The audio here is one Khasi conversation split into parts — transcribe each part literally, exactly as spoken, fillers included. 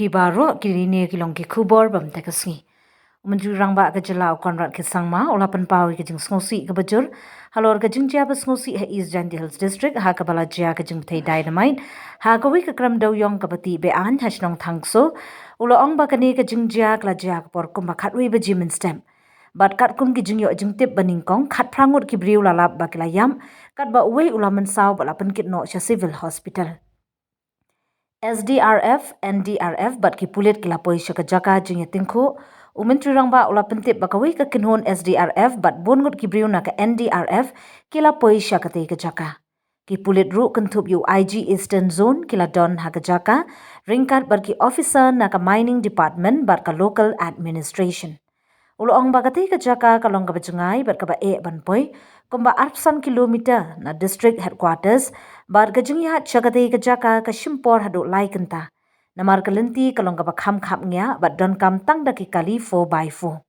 Ki baroh kine ki long ki khubor bam te ka sngi. U Myntri Rangbah ka jylla u Conrad K Sangma u la pynpaw ïa ka jingsngewsih kaba jur halor ka jingjia ba sngewsih ha East Jaintia Hills District ha kaba la jia ka jingpynthei dynamite ha kawei ka krem dewïong kaba tih be-aiñ ha shnong Thangso. U la ong ba kane ka jingjia ka la jia ka por kumba khatwei baje mynstep. Bad katkum ki jingïoh jingtip ba nyngkong, khatphra ngut ki briew la lap ba ki la ïap, katba uwei u la mynsaw bad la pynkit noh sha Civil Hospital. S D R F, N D R F bad ki pulit ki la poi sha ka jaka jingïatyngkhuh. U Myntri Rangbah u la pyntip ba kawei ka kynhun S D R F bad bun ngut ki briew na ka N D R F ki la poi sha katei ka jaka. Ki pulit ruh kynthup ïa u I G Eastern Zone ki la don ha ka jaka, ryngkat bad ki officer na ka Mining Department bad ka Local Administration. U la ong ba katei ka jaka ka long kaba jngai bad kaba eh ban poi, kumba arphew san kilometer na district headquarters, bad ka jingïaid sha katei ka jaka ka shim por haduh lai kynta. Namar ka lynti ka long kaba kham khapngiah bad donkam tang da ki kali four by four.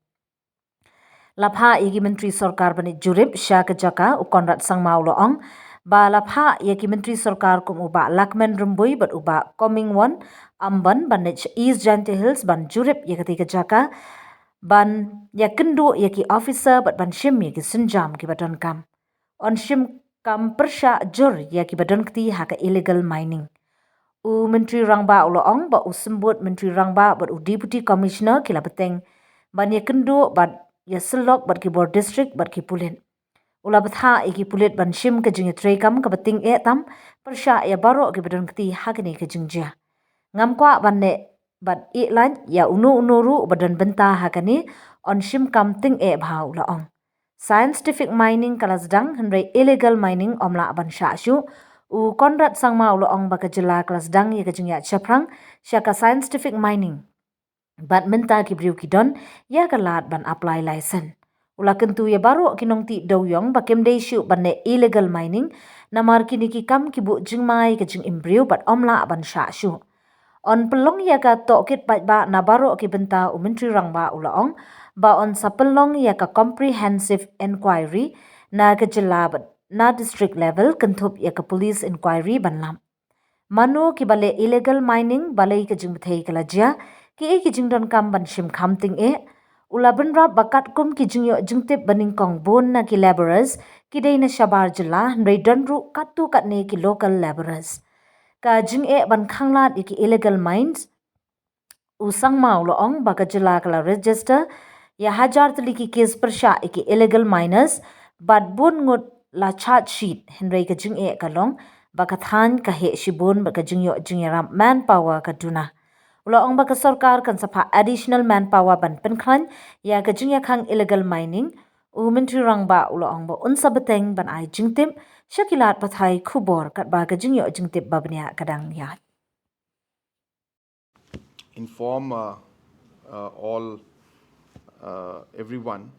La phah ïa ki myntri sorkar ban ïa jurip sha ka jaka, u Conrad Sangma u la ong ba la phah ïa ki myntri sorkar kum u Bah Lahkmen Rymbui bad u Bah Comingone Ymbon ban leit sha East Jaintia Hills ban jurip ïa katei ka jaka, ban ïakynduh ïa ki officer bad ban shim ïa ki sienjam kiba donkam. Yn shim kam pyrshah jur ïa kiba don kti ha ka illegal mining. U Myntri Rangbah u la ong ba u Symbud Myntri Rangbah bad u Deputy Commissioner ki la bteng ban ïakynduh bad ïasyllok bad ki bor district bad ki pulit. U la bthah ïa ki pulit ban shim ka jingïatreikam kaba tyngeh tam pyrshah ïa baroh kiba don kti ha kane ka jingjia. Ngam kwah ban leh bad ïeh lait ïa uno uno ruh ba don bynta ha kane, yn shim kam tyngeh bha, u la ong. Scientific mining ka la sdang, hynrei illegal mining ym lah ban shah shuh. U Conrad Sangma u la ong ba ka jylla ka la sdang ïa ka jingïaid shaphrang sha ka scientific mining. Bad mynta ki briew ki don ïa ka lad ban apply license. U la kyntu ïa baroh ki nongtih dewïong ba kim dei shuh ban leh illegal mining, namar kine ki kam ki buh jingma ïa ka jingim briew bad ym lah ban shah shuh. Yn pynlong ïa ka tohkit paidbah na baroh ki bynta, u Myntri Rangbah u la ong ba yn sa pynlong ïa ka comprehensive inquiry na ka jylla bad na district level, kynthup ïa ka police inquiry ban lap. Mano kiba leh illegal mining, balei ka jingbthei ka la jia, kiei ki jingdonkam ban shim kham tyngeh. U la bynrap ba katkum ki jingïoh jingtip ba nyngkong, bun na ki labourers ki dei na shabar jylla, hynrei don ruh katto katne ki local labourers. Ka jingeh ban khanglad ïa ki illegal mines, u Sangma u la ong ba ka jylla ka la register ïa hajar tylli ki case pyrshah ïa ki illegal miners, bad bun ngut la charge sheet, hynrei ka jingeh ka long ba ka thaiñ ka heh shibun bad ka jingïoh jingïarap manpower ka duna. U la ong ba ka sorkar kan sa phah additional manpower ban pynkhlaiñ ïa ka jingïakhang illegal mining. U Myntri Rangbah u la ong ba un sa bteng ban ai jingtip sha ki lad pathai khubor katba ka jingïoh jingtip ba bniah ka dang ïaid. Inform uh, uh, all, uh, everyone,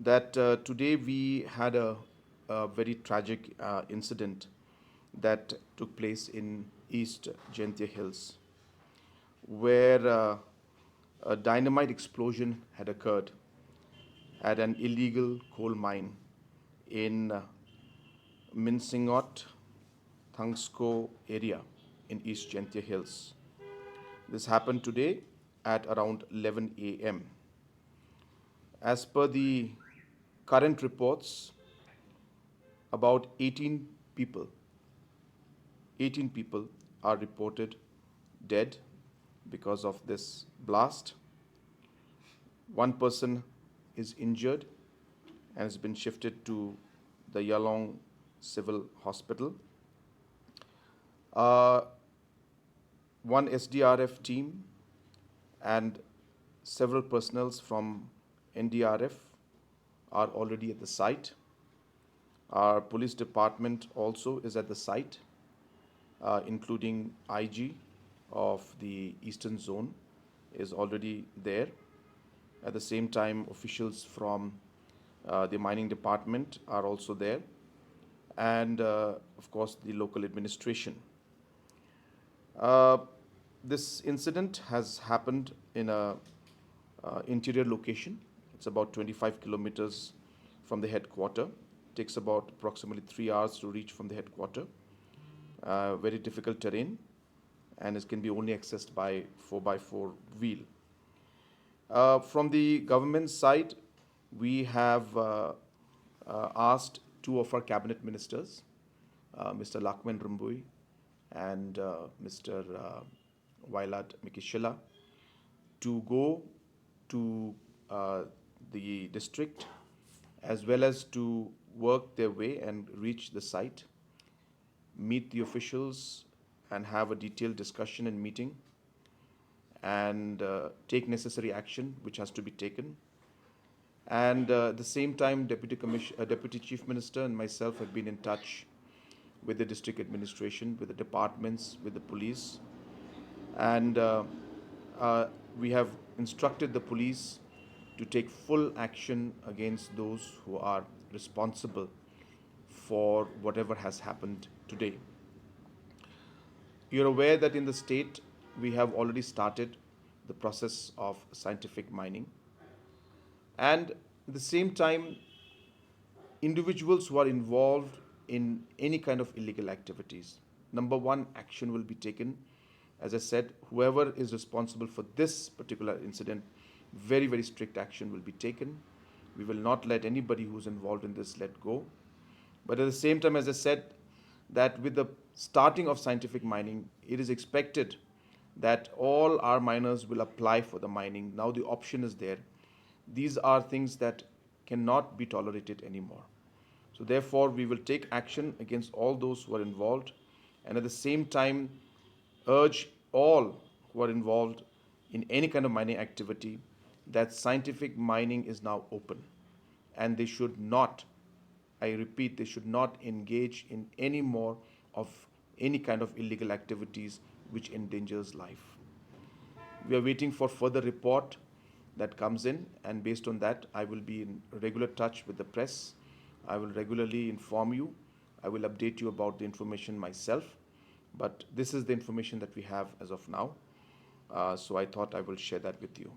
that uh, today we had a, a very tragic uh, incident that took place in East Jaintia Hills, where uh, a dynamite explosion had occurred at an illegal coal mine in uh, Minsingot Thangsko area in East Jaintia Hills. This happened today at around eleven a m. As per the current reports, about eighteen people, eighteen people are reported dead because of this blast. One person is injured and has been shifted to the Yalong Civil Hospital. Uh, one S D R F team and several personnels from N D R F are already at the site. Our police department also is at the site, uh, including I G of the Eastern Zone is already there. At the same time, officials from uh, the mining department are also there, and uh, of course the local administration. Uh, this incident has happened in a uh, interior location. It's about twenty-five kilometers from the headquarter. It takes about approximately three hours to reach from the headquarter. Uh, very difficult terrain. and it can be only accessed by four by four wheel. Uh, from the government side, we have uh, uh, asked two of our cabinet ministers, uh, Mister Lahkmen Rymbui and uh, Mister Uh, Wailadmiki Shylla, to go to uh, the district as well as to work their way and reach the site, meet the officials, and have a detailed discussion and meeting, and uh, take necessary action which has to be taken. And uh, at the same time, Deputy, Commission, uh, Deputy Chief Minister and myself have been in touch with the district administration, with the departments, with the police. And uh, uh, we have instructed the police to take full action against those who are responsible for whatever has happened today. You're aware that in the state, we have already started the process of scientific mining. And at the same time, individuals who are involved in any kind of illegal activities, number one, action will be taken. As I said, whoever is responsible for this particular incident, very, very strict action will be taken. We will not let anybody who's involved in this let go. But at the same time, as I said, that with the starting of scientific mining, it is expected that all our miners will apply for the mining. Now the option is there. These are things that cannot be tolerated anymore. So therefore, we will take action against all those who are involved, and at the same time, urge all who are involved in any kind of mining activity that scientific mining is now open, and they should not, I repeat, they should not engage in any more of any kind of illegal activities which endangers life. We are waiting for further report that comes in, and based on that, I will be in regular touch with the press. I will regularly inform you. I will update you about the information myself. But this is the information that we have as of now. Uh, so I thought I will share that with you.